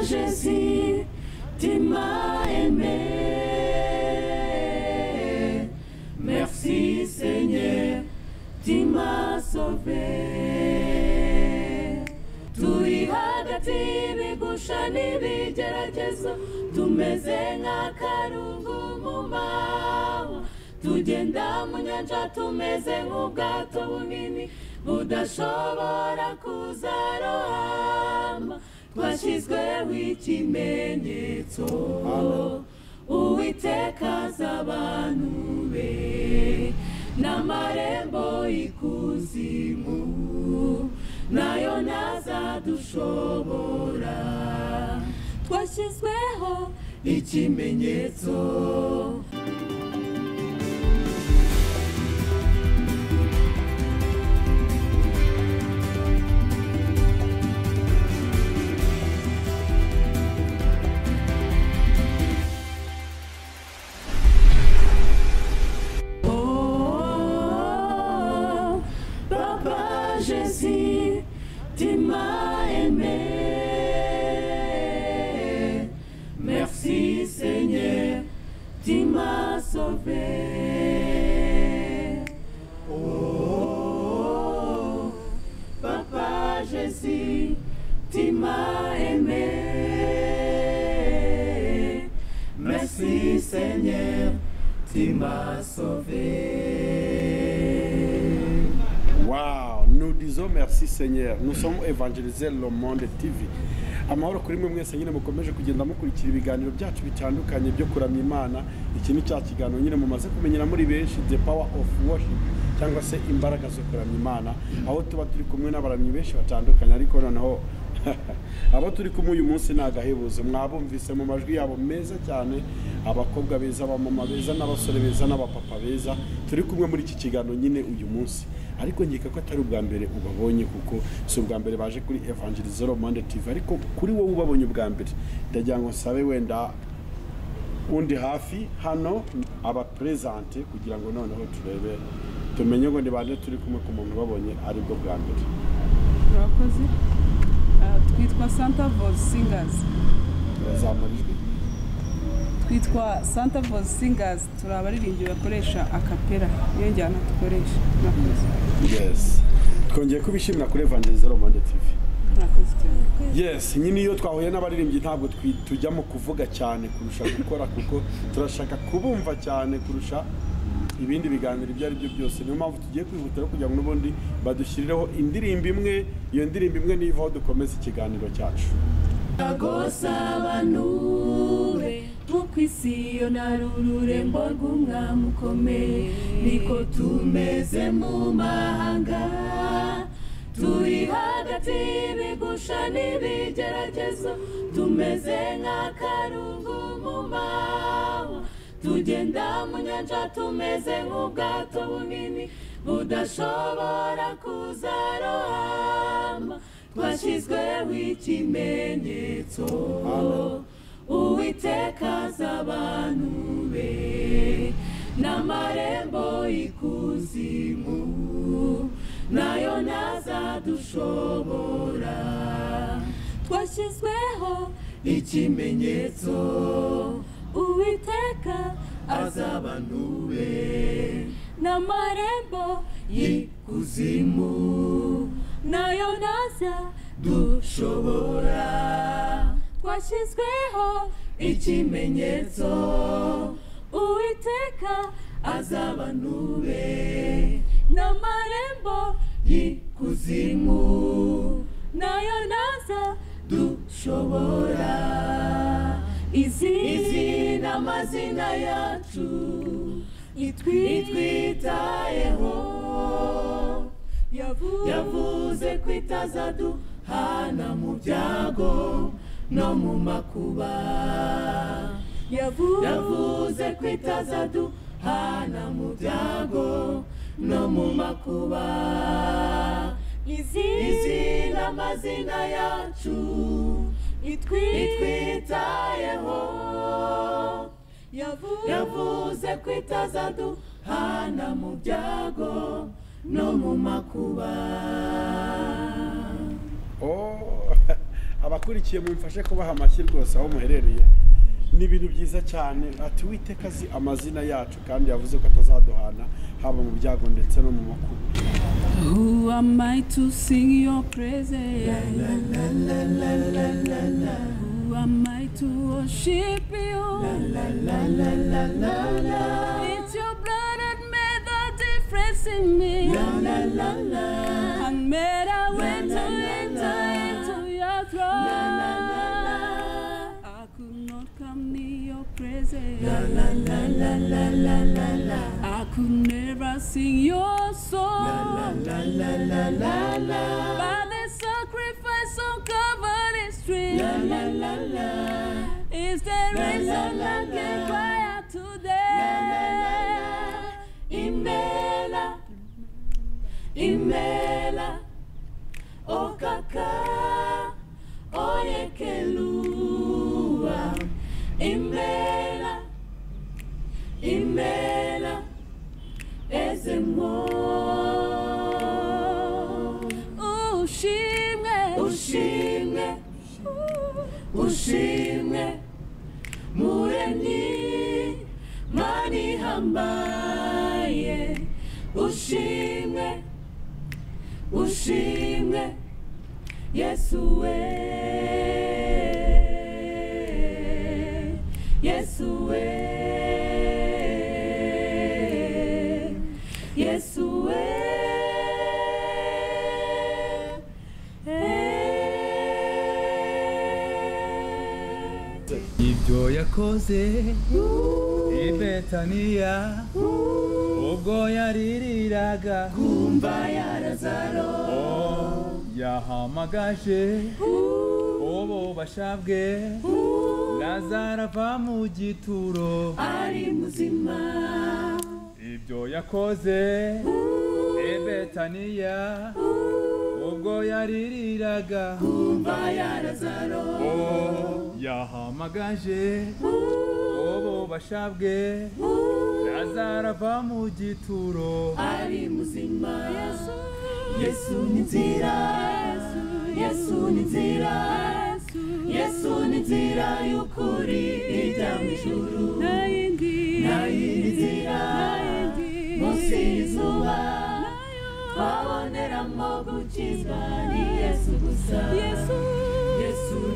Jésus, tu m'as aimé. Merci Seigneur, tu m'as sauvé. Turi hagati y'ibigusha n'ibigeragezo, tumeze nk'akarungu mu mahwa, tugenda mu nyanja tumeze nk'ubwato bunini budashobora kuzarohama. Twashyizweho ikimenyetso, Uwiteka azi abantu be, n'amarembo y'ikuzimu nayo ntazadushobora. Twashyizweho ikimenyetso. Oh, Papa Jésus, tu m'as aimé. Merci Seigneur, tu m'as sauvé. Oh, Papa Jésus, tu m'as aimé. Merci Seigneur, tu m'as sauvé. Wow, nous disons merci Seigneur. Nous sommes Évangéliser le Monde TV. Amahoro kuri mwe mwese nyine mukomeje kugenda mukurikira ibiganiro byacu bitandukanye byo kuramya Imana. Iki ni cya kiganiro nyine mumaze kumenyera muri benshi, The Power of Worship, cyangwa se imbaraga zo kuramya Imana, aho tuba turi kumwe n'abaramyi benshi batandukanye. Ariko noneho abo turi kumwe uyu munsi ni agahebuzo, mwabumvise mu majwi yabo meza cyane, abakobwa beza, abamama beza, n'abasore beza, n'abapapa beza turi kumwe muri iki kiganiro nyine uyu munsi. Ariko nkeka ko atari ubwa mbere ubabonye, kuko si ubwa mbere baje kuri Évangéliser le Monde TV. Ariko kuri wowe ubabonye ubwa mbere, ndagira ngo nsabe wenda undi hafi hano abapresente, kugira ngo noneho turebe tumenye ngo ni bande turi kumwe ku muntu ubabonye aribwo bwa mbere. Murakoze. Twitwa Santa Voice Singers. Turazamura ijwi. Twitwa Santa Voice Singers, turi abaririmbyi bakoresha akapera, niyo njyana dukoresha. Murakoze. Yes, twongeye kubishimira kuri Évangéliser le Monde TV. Murakoze cyane. Yes, nyine iyo twahuye n'abaririmbyi ntabwo tujya mu kuvuga cyane kurusha gukora, kuko turashaka kubumva cyane kurusha ibindi biganiro ibyo ari byo byose. Niyo mpamvu tugiye kwihutira kugira ngo n'ubundi badushyirireho indirimbo imwe. Iyo ndirimbo imwe nivaho dukomeze ikiganiro cyacu. Agosabanure nk'uko isi yo nari ururembo rw'umwami ukomeye, niko tumeze mu mahanga. Turi hagati y'ibigusha n'ibigeragezo, tumeze nk'akarungu mu mahwa, tugenda mu nyanja tumeze nk'ubwato bunini budashobora kuzarohama. Twashyizweho ikimenyetso, Uwiteka azi abantu be, n'amarembo y'ikuzimu nayo ntazadushobora. Twashyizweho ikimenyetso, Uwiteka azi abantu be, n'amarembo y'ikuzimu nayo ntazadushobora. Twashyizweho ikimenyetso, Uwiteka azi abantu be, n'amarembo y'ikuzimu nayo ntazadushobora. Izi ni amazina yacu itwitayeho, yavuze ko itazaduhana mu byago no mu makuba. Yavuze ko itazaduhana mu byago no mu makuba. Izi ni amazina yacu itwitayeho, yavuze ko itazaduhana mu byago no mu makuba. Oh, abakuri Abadukurikiye mumfashe kubaha amashyi rwose aho muherereye. Ni ibintu byiza cyane. Ati Uwiteka azi amazina yacu kandi yavuze ko atazaduhana haba mu byago ndetse no mu makuba. Who am I to sing your praises? Who am I to worship you? It's your blood that made the difference in me. And made a way to enter into your throne. I could not come near your presence. I could never sing your song. By the sacrifice on Calvary's tree. Is the reason I can cry out today. Imela, Imela, Okaka, Oyekelua. Imela, Imela, Ezemo. Ushimwe, Ushimwe, Ushimwe, Muremyi, Mani hambaye. Ushimwe, Ushimwe, Yesu we, Yesu we, Yesu we. Ibyo yakoze i Betaniya ubwo yaririraga Kumva ya Lazaro yahamagaje ububasha bwe, Lazaro ava mu gituro ari muzima. Ibyo yakoze i Betaniya ubwo yaririraga Kumva ya Lazaro yahamagaje ububasha bwe, Lazaro ava mu gituro ari muzima. Yesu ni nzira, Yesu ni nzira, Yesu ni nzira y'ukuri ijya mu ijuru. Nta yindi nzira munsi y'izuba twaboneramo gukizwa ni Yesu gusa. Yesu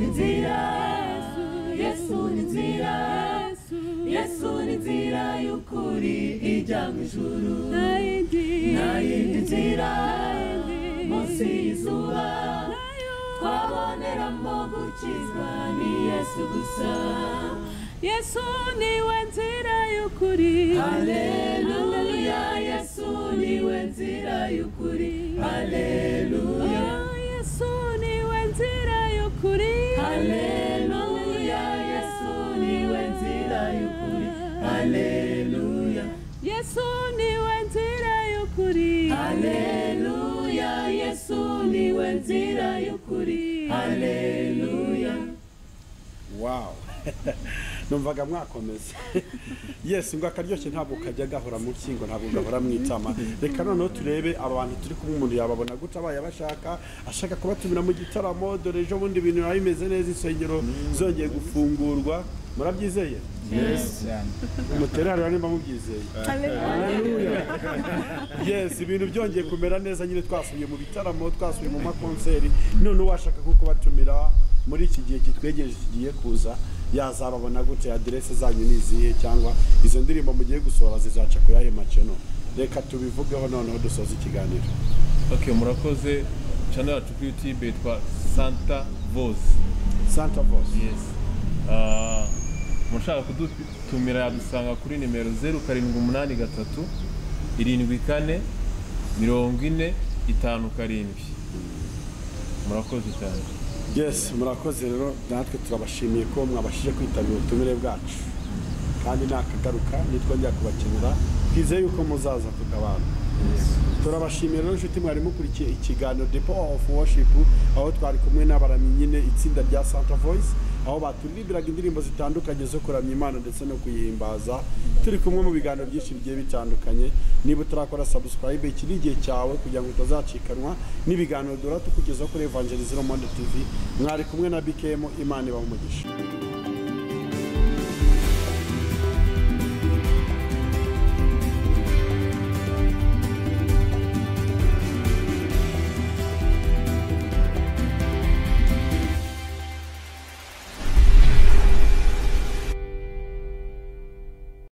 ni nzira, Yesu ni nzira, Yesu ni nzira y'ukuri ijya mu ijuru. Nta yindi nzira munsi y'izuba twaboneramo gukizwa ni Yesu gusa. Yesu niwe nzira y'ukuri. Haleluya, Yesu niwe nzira y'ukuri. Haleluya, Yesu niwe nzira y'ukuri. Haleluya, Yesu niwe nzira y'ukuri. Haleluya, Yesu niwe nzira y'ukuri. Haleluya, Yesu niwe nzira y'ukuri. Haleluya. Wow. Numvaga mwakomeza. Yes, ngo akaryoshye ntabwo kajya gahora mu kingo, ntabwo gahora mu itama. Reka noneho turebe abantu turi kumwe, umuntu yababona gute abaye abashaka, ashaka kubatumira mu gitaramo. Dore ejo bundi ibintu biba bimeze neza, insengero zongeye gufungurwa. Murabyizeye? Yes. Mutere hariya nimba mubyizeye. Haleluya. Yes, ibintu byongeye kumera neza nyine, twasubiye mu bitaramo, twasubiye mu makonseri. None uwashaka nko kubatumira muri iki gihe kitwegereje kigiye kuza, yazababona gute? Aderese zanyu ni izihe, cyangwa izo ndirimbo mugiye gusohora zizaca ku yahe maceno? Reka tubivugeho noneho dusoze ikiganiro. Okay, murakoze. Channel yacu kuri YouTube yitwa Santa Voice. Santa Voice. Yes. Mushaka kudutumira yadusanga kuri nimero 0783 74 40 57. Murakoze cyane. Yes, murakoze rero, natwe turabashimiye ko mwabashije kwitabira ubutumire bwacu, kandi nakagaruka nitwongera kubakenera, twizeye yuko muzaza tukabana. Turabashimiye rero inshuti mwari mukurikiye ikiganiro The Power of Worship, aho twari kumwe n'abaramyi nyine itsinda rya Santa Voice. Aho baturirimbiraga indirimbo zitandukanye zo kuramya Imana ndetse no kuyihimbaza. Turi kumwe mu biganiro byinshi bigiye bitandukanye. Niba utarakora subscribe, iki ni igihe cyawe kugira ngo utazacikanwa n'ibiganiro duhora tukugezaho kuri Evangelize Monde TV. Mwari kumwe na BKM, Imana ibahe umugisha.